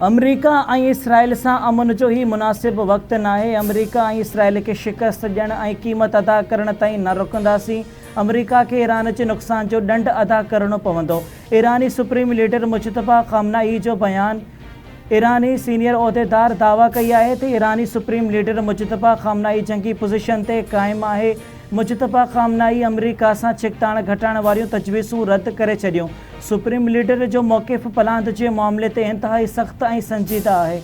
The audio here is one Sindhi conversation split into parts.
آمريڪا ۽ اسرائيل سان امن جو هي مناسب وقت ناهي، آمريڪا ۽ اسرائيل کي شڪست ڏيڻ ۽ قيمت ادا ڪرڻ تائين نه رڪنداسين، آمريڪا کي ايران جي نقصان جو ڏنڊ ادا ڪرڻو پوندو، ايراني سپريم ليڊر مجتبيٰ خامنه اي جو بيان. ايراني سينيئر عهديدار دعويٰ ڪئي آهي ته ايراني سپريم ليڊر مجتبيٰ خامنه اي جنگي پوزيشن تي قائم آهي، مجتبيٰ خامنه اي آمريڪا سان ڇڪتاڻ گهٽائڻ واريون تجويزون رد ڪري ڇڏيون، سپريم ليڊر جو موقف پلاند جي معاملي تي انتهائي سخت ۽ سنجيده آهي.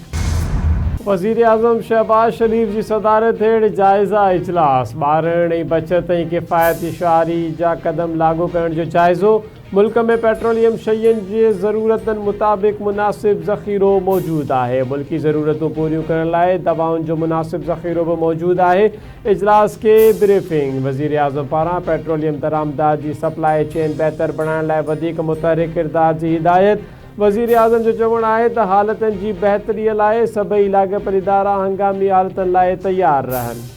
وزيراعظم شهباز شريف جي صدارت هيٺ جائزه اجلاس، ٻارڻ ۽ بچت ۽ ڪفايتي شعاري جا قدم لاڳو ڪرڻ جو جائزو، ملڪ ۾ پيٽروليم شين جي ضرورتن مطابق مناسب ذخيرو موجود آهي، ملڪي ضرورتون پوريون ڪرڻ لاء دوائن جو مناسب ذخيرو به موجود آهي، اجلاس کي بريفنگ، وزيراعظم پاران پيٽروليم درآمدات جي سپلاء چين بهتر بڻائڻ لاء وڌيڪ متحرڪ ڪردار جي هدايت، وزيراعظم جو چوڻ آهي ته حالتن جي بهتري لاء سڀئي لاڳاپيل ادارا هنگامي حالتن لاء تيار رهن.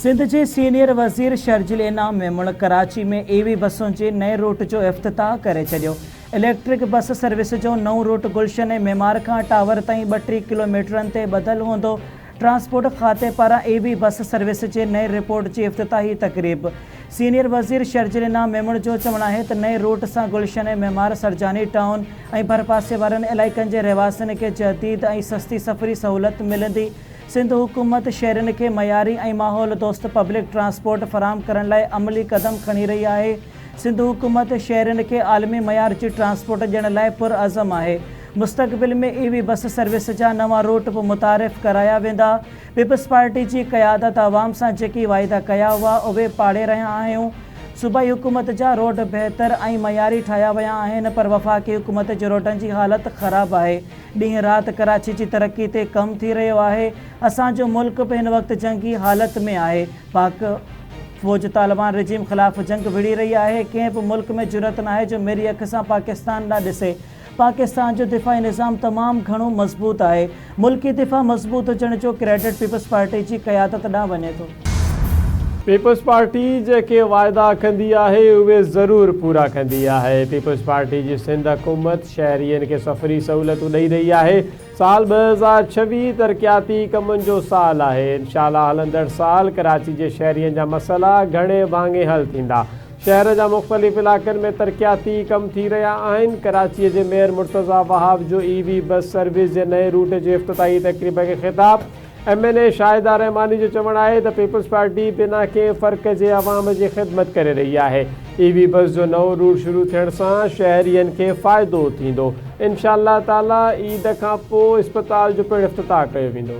سنڌ جي سينيئر وزير شرجيل انعام ميمڻ ڪراچي ۾ اي وي بسن جي نئين روٽ جو افتتاح ڪري ڇڏيو. اليڪٽرڪ بس سروس جو نئون روٽ گلشن ۽ معمار کان ٽاور تائين 32 ڪلوميٽرن تي ٻڌل هوندو. ٽرانسپورٽ کاتي پاران اي وي بس سروس جي نئين رپورٽ جي افتتاحي تقريب. سينيئر وزير شرجيل انعام ميمڻ جو چوڻ آهي ته نئين روٽ سان گلشن معمار، سرجاني ٽائون ۽ ڀرپاسي وارن علائقن جي رهواسين کي جديد ۽ سستي سفري سهولت ملندي. سنڌ حڪومت شهرين کي معياري ۽ ماحول دوست پبلڪ ٽرانسپورٽ فراهم ڪرڻ لاء عملي قدم کڻي رهي آهي. سنڌ حڪومت شهرين کي عالمي معيار جي ٽرانسپورٽ ڏيڻ لاء پرعزم آهي. مستقبل ۾ اي وي بس سروس جا نوان روٽ به متعارف ڪرايا ويندا. پيپلز پارٽي جي قيادت عوام سان جيڪي واعدا ڪيا هئا اهي پاڙي رهيا آهيون. صوبائي حڪومت جا روڊ بهتر ۽ معياري ٺاهيا ويا آهن پر وفاقي حڪومت جي روڊن جي حالت خراب آهي. ڏينهن رات ڪراچي جي ترقي تي ڪم ٿي رهيو آهي. اسان جو ملڪ به هن وقت جنگي حالت ۾ آهي. پاڪ فوج طالبان رجيم خلاف جنگ وڙهي رهي آهي. ڪنهن به ملڪ ۾ جرئت ناهي جو ميري اک سان پاڪستان ڏانهن ڏسي. پاڪستان جو دفاعي نظام تمام گهڻو مضبوط آهي، ملڪي دفاع مضبوط هجڻ جو ڪريڊٽ پيپلز پارٽي جي قيادت ڏانهن وڃي ٿو. پيپلز پارٽي جيڪي واعدا ڪندي آهي اهي ضرور پورا ڪندي آهي، پيپلز پارٽي جي سنڌ حڪومت شهرين کي سفري سهولتون ڏئي رهي آهي، سال 2026 ترقياتي ڪمن جو سال آهي، انشاء الله هلندڙ سال ڪراچي جي شهرين جا مسئلا گهڻي ڀاڱي حل ٿيندا. شهر جا مختلف علائقن ۾ ترقياتي ڪم ٿي رهيا آهن، ڪراچي جي ميئر مرتضيٰ وهاب جو اي وي بس سروس جي نئين روٽ جي افتتاحي تقريب کي خطاب، M N A Shahida Rehmani جو چوڻ آهي ته پيپلز پارٽي بنا ڪنهن فرق جي عوام جي خدمت ڪري رهي آهي، اي وي بس جو نئون روٽ شروع ٿيڻ سان شهرين کي فائدو ٿيندو، انشاء الله تعاليٰ عيد کانپوء اسپتال جو پڻ افتتاح ڪيو ويندو.